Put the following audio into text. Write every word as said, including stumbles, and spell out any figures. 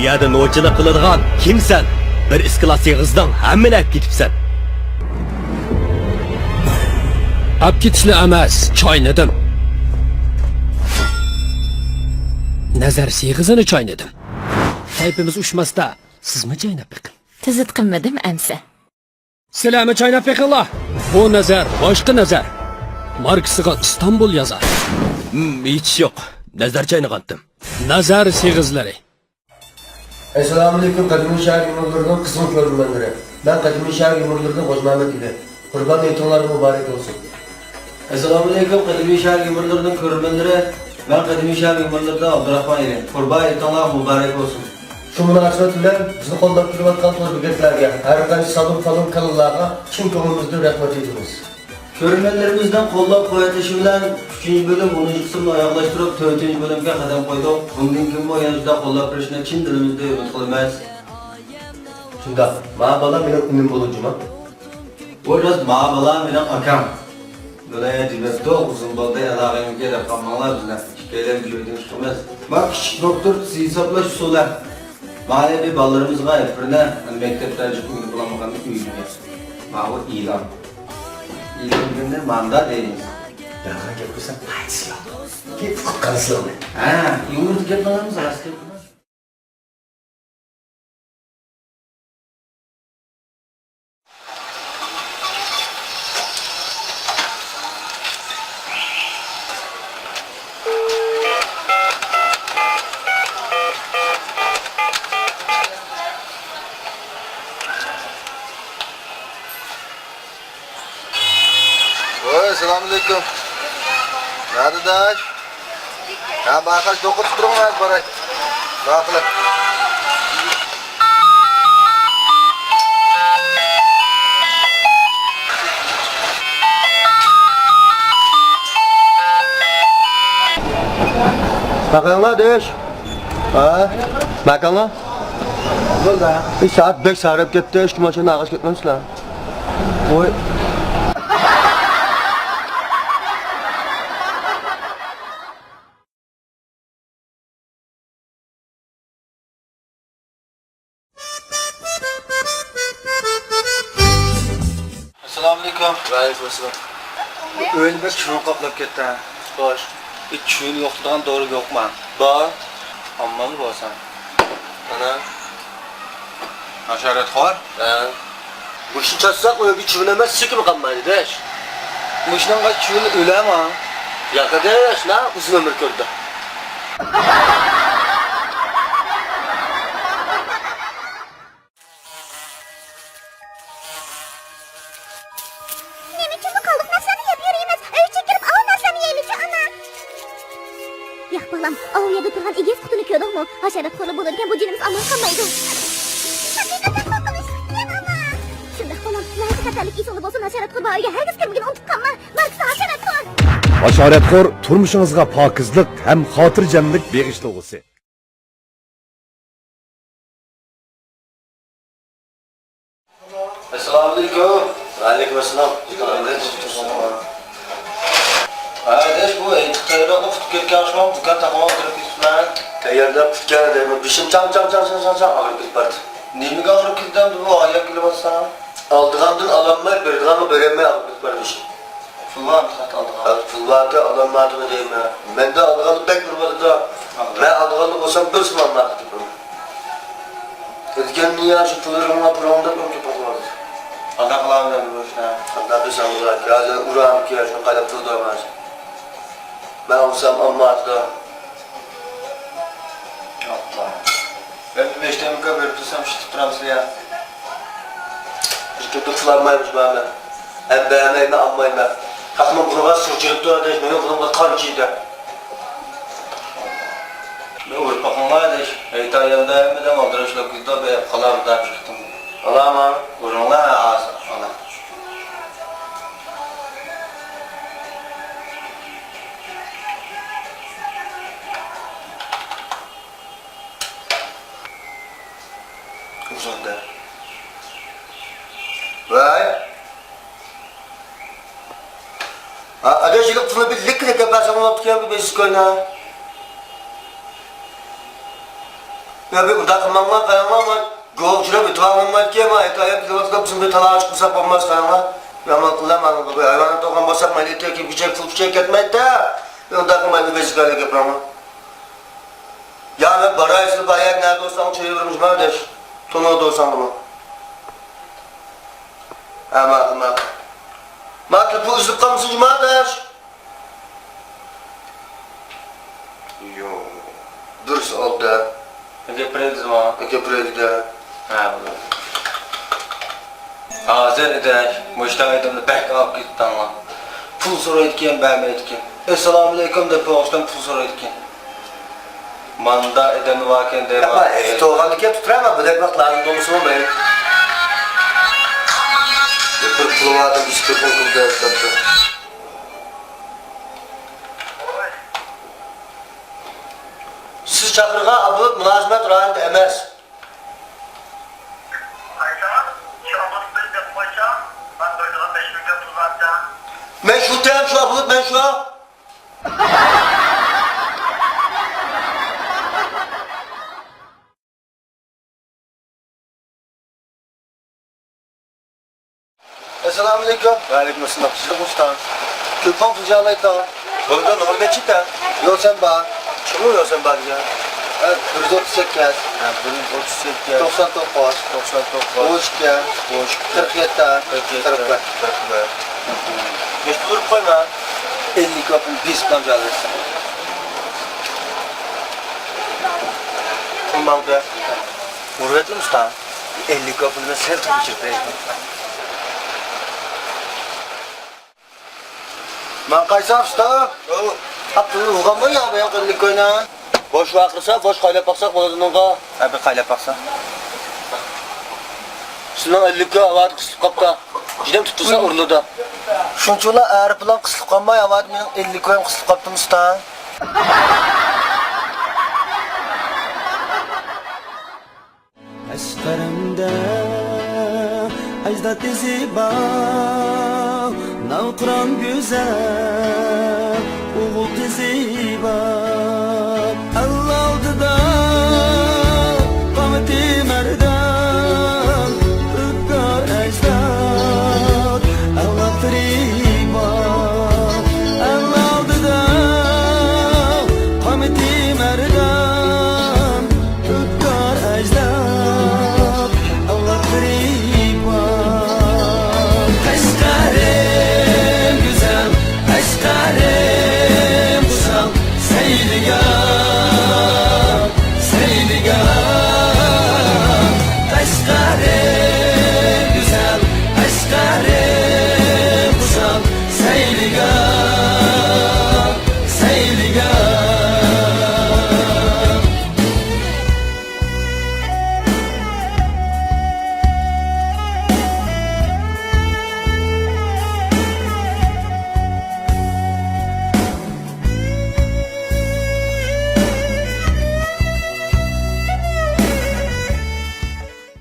يەردە نوچىلىق قىلىدىغان كىمسەن؟ بىر ئىسكىلاس ئېغىزدىن ھەممىنى ئەپ كېتىپسەن. ئەپ كېتىشنى ئەمەس، چاينىدىم. نەزەر سېغىزىنى چاينىدىم. كەيپىمىز ئۇشماستا، سىزمۇ چايناپ بېقىڭ. تۈزۈت قىلمىدىم ئەمسە. سىلەرمۇ چايناپ بېقىڭلار. بۇ نەزەر باشقا نەزەر. ماركىسىغا ئىستانبۇل يازار. ھىم، ھېچ ئىش يوق. نەزەر چاينىغانتىم. نەزەر سېغىزلىرى. ئەسسالامۇئەلەيكۇم، قەدىمىي شەھەر يۇمۇرلىرىنىڭ قىزغىن كۆرۈرمەنلىرى. مەن قەدىمىي شەھەر يۇمۇرلىرىدىن غوجىمەمەت ئىدى. قۇربان ھېيتىڭلار مۇبارەك بولسۇن. ئەسسالامۇئەلەيكۇم، قەدىمىي شەھەر يۇمۇرلىرىنىڭ كۆرۈرمەنلىرى. مەن قەدىمىي شەھەر يۇمۇرلىرىدىن ئابدۇراخمان ئىدى. قۇربان ھېيتىڭلار مۇبارەك بولسۇن. شۇ مۇناسىۋەت بىلەن بىزنى قوللاپ كېلىۋاتقان تور بېكەتلەرگە، ھەر قايسى سالۇن-پالۇن كاللىلارغا چىن كۆڭلىمىزدىن رەھمەت ئېيتىمىز. كۆرۈرمەنلىرىمىزنىڭ قوللاپ-قۇۋۋەتلىشى بىلەن ئۈچىنچى بۆلۈم ئونىنچى قىسىمنى ئاياغلاشتۇرۇپ، تۆتىنچى بۆلۈمگە قەدەم قويدۇق. بۇندىن كېيىنمۇ يەنە شۇنداق قوللاپ بېرىشىنى چىن دىلىمىزدىن ئۈمىد قىلىمىز. شۇنداق، ما بالا مېنىڭ ئىنىم بولۇر جۇما. بۇ راست، ما بالا مېنىڭ ئاكام. دۇنيا جىمىپتۇ، ئۇزۇن بولدى ئالاقەڭگە دەپ قالماڭلار بىزنى. ئىككىيلەن بىر يەردىن چىقىمىز. ما كىچىك دوختۇر، ھېسابلاش ئۇسۇلى. مانا بىر بالىلىرىمىزغا بىرنى مەكتەپتە جىق ئۆگىنىپ بولالمىغاننى ئۆيىگە. ماۋۇ ئېلان. ئېلان دېگەندە ماندا دەيمىز. يالغان گەپ قىلساڭ پايدىسى يوق. كېيىن قۇتقانسىلىغىنى. ھە، يۇمۇردا گەپ قىلىمىز، راست گەپ قىلىمىز. ۋوي، سالام ئەلەيكۇم. نەدە داش؟ ھە، بايقاش دوقۇرۇپ تۇرۇڭ، ھازىر باراي. دۇئا قىلىڭ. باقىڭلار، دېيىش. ھە؟ باقىڭلار. بولدى. ئى، سائەت بەك ساراپ كەتتى، ئىككى ماشىنا ئاغاچ كەتمەمسىلەر؟ ۋوي. ئەسسالامۇئەلەيكۇم. ۋەئەلەيكۇم ئەسسالام. ئۆينى بەك چىۋىن قاپلاپ كەتتى. خوش. ئىت چىۋىن يوقىتىدىغان دورا يوقما؟ بار. ئاممىمۇ بولسا. ئانا. ھاشاراتخور. ھە. مۇشۇنى چاچساق ئۆيگە چىۋىن ئەمەس، سېكىمۇ قالمايدۇ دەش. مۇشۇنىڭغا چىۋىن ئۆلەمۇ؟ ياق دەش، نا ئۇزۇن ئۆمۈر كۆردى. نېمە ئۈچۈن بۇ قالدۇق نەرسىلەرنى يەپ يۈرىمىز؟ ئۆيگە كىرىپ ئاۋۇ نەرسىلەرنى يەيلىچۇ، ئانا. ياق، بالام، ئاۋۇ يەردە تۇرغان ئېگىز قۇتىنى كۆردۈڭمۇ؟ ھاشاراتخورلار بولىدىكەن، بۇ جېنىمىز ئامان قالمايدۇ. ھەقىقەتەن قورقۇنچلۇق ئىكەن، ئانا. شۇنداق، بالام، ناھايىتى خەتەرلىك، ئېسىڭدە بولسۇن، ھاشاراتخور بار ئۆيگە ھەرگىز كىرمىگىن، ئۇنتۇپ قالما. ماركسى ھاشاراتخور. ھاشاراتخور تۇرمۇشىڭىزغا پاكىزلىق ھەم خاتىرجەملىك بېغىشلىغۇسى. ئەسسالامۇئەلەيكۇم. ۋەئەلەيكۇم ئەسسالام. ھە، ئاداش، بۇ ھېيتقا تەييارلىققا پۇت كەتكەن ئوخشىمامدۇ؟ دۇكان تاپالماي ئولتۇرۇپ كېتىپسىلەر. تەييارلىق پۇت كەلدى، بېشىم چاڭ، چاڭ، چاڭ، چاڭ، چاڭ ئاغرىپ كېتىپ بارىدۇ. نېمىگە ئاغرىپ كېتىدۇ ئەمدى بۇ ئاياغ كېلىۋاتسا؟ ئالىدىغاندىن ئالالماي، بېرىدىغانغا بېرەلمەي ئاغرىپ كېتىپ بارىدۇ بېشىم. پۇل بارمۇ ساتا ئالىدىغان؟ ھە، پۇل باركەن، ئالالمايدىغىنى دەيمەن. مەندە ئالىدىغانلار بەك بىر بولىدۇ. ئالىدىغان. مەن ئالىدىغانلار بولسام بىرسىمۇ ئالمايدۇ دەپ. ئۆتكەن دۇنيا شۇ پۇللىرىڭلار، پۇلۇڭ دەپ ئۇرۇپ كېتىپ قالدى. قانداق قىلامەن ئەمدى بۇ ئىشنى؟ قانداق قىلسام بولار؟ ھازىر ئۇرامكى، شۇنى قايلاپ تۇرىدۇ ھازىر. مەن ئالسام ئالمايدۇ. ئاپا. مەن بىر بەش دەقىقە بېرىپ تۇرسام، ئىشلىتىپ تۇرامسىلەر يا؟ بىر كۈندە پۇلانمايمىز بارمەن. ھەم بەرمەيمەن، ئالمايمەن. خەقنىڭ بۇرنىغا سۇ چىرىپ تۇرۇۋاتىدۇ، مېنىڭ بۇرنۇمغا قان چىيدى. مەن ئۇرۇپ باقىڭلار دېيىش. ھەيتايەمدە ھەممىدىن ئالدىراش لوكىزدا بېرىپ قالار دەپ چىقتىم. ئالامەن. ئۇرۇڭلار، ھازىر ئالا. ئۇزۇندە. ۋاي. ھا، ئاداش، يىللىق پۇلنى بىر لىككىدە كەپ بەرسەڭ بولۇپتىكەن، بىر بېسىز كوينا. يا بىر ئۇنداق قىلماڭلار، قاراڭلار، ما گول ئۇچراپ ئېتىۋالمايدىكەن، ما ھېكايە بىلىۋاتقان بىزنى بىر تالاغا چىقمىساق بولماس، قاراڭلار. يامان قىلىمەن، ما بۇ ھايۋانات ئوقۇغان بولساق، ما ئېلىتىپ كىيىم كېچەك پۇل پۇچەك كەتمەيدۇ. ئۇنداق قىلمايدۇ، بەزى گەپلەرنى. يا مەن باراي، سىز باياق نەدە بولساڭ چۈشۈرۈۋېرىڭ جۇما ئاداش. تونۇردا بولساڭ بولۇڭ. ئەما، ئەما. ما تېلېفون ئۈزۈلۈپ قالمىسۇن جۇما ئاداش. يوق. دۇرۇس ئالدى. ئەكەپ بېرەيلىزما؟ ئەكەپ بېرەيلىدە. ھە، بولىدۇ. ھازىر ئىدەش، مۇشۇنداق ئادەمنى بەك ئاغرىپ كېتىپتىڭلار. پۇل سورايدىكەن، بەرمەيدىكەن. ئەسسالامۇئەلەيكۇم دەپ بولغاچتىن پۇل سورايدىكەن. ماندا ئادەم باركەن دەپ. ياق، ئە، توغرىدىكەن تۇتۇرا، بىردەك ۋاقىت لازىم بولمىسا بولمايدۇ. بىر پۇل بار دەپ، ئىش تېلېفون قىلدى دەپ. سىز چاقىرغان ئابلوت مۇلازىمەت رايونىدا ئەمەس. قايسىڭىز؟ شۇ ئابلوت بىر دەپ قويسا، مەن بېرىدىغان بەش مىڭ پۇل بار. مەن شۇ تەم، شۇ ئابلوت، مەن شۇ. ئەسسالامۇئەلەيكۇم. ۋەئەلەيكۇم ئەسسالام. سىزنى قوشتام. تېلېفون قىلجالايتتىڭ. بولىدۇ، نومۇر نەچچىدە؟ يولسەن بار. شۇمۇ يولسەن بار دېگەن؟ ھە، بىر يۈز ئوتتۇز سەككىز. ھە، بىر يۈز ئوتتۇز سەككىز. توقسان توققۇز. توقسان توققۇز. ئون ئىككى. ئون ئىككى. قىرىق يەتتە. قىرىق يەتتە. قىرىق بىر. قىرىق بىر. نەچچە بولۇپ قويما؟ ئەللىك كوپىنى بېسىپ قويۇڭ جالىسى. قىلماڭدە. ئۇرۇۋەتلىمۇ ئۇستا؟ ئەللىك كوپىنى مەن سەل تۇرۇپ ئۆچۈرۈپ بېرەي. ماڭا قايسا ئۇستا؟ ئاپتوننى ئۇرغانمۇ يا بۇ ياققا ئەللىك كوينى؟ بوش ۋاقىرسا، بوش قايلاپ باقساق بولىدۇ ئۇنىڭغا. ھە، بىر قايلاپ باقسا. سىزنىڭ ئەللىك كوي ھاۋادا قىسىلىپ قاپتۇ. جىدەم تۇتۇلسا ئۇرۇلىدۇ. شۇنچىۋالا ئەر بىلەن قىسىلىپ قالماي، ھاۋادا مېنىڭ ئەللىك كويۇم قىسىلىپ قاپتۇ ئۇستا. ئەسقەرەمدە ئەجداد ئىزى بار، ناۋقىران گۈزەل ئوغۇل قىزى بار.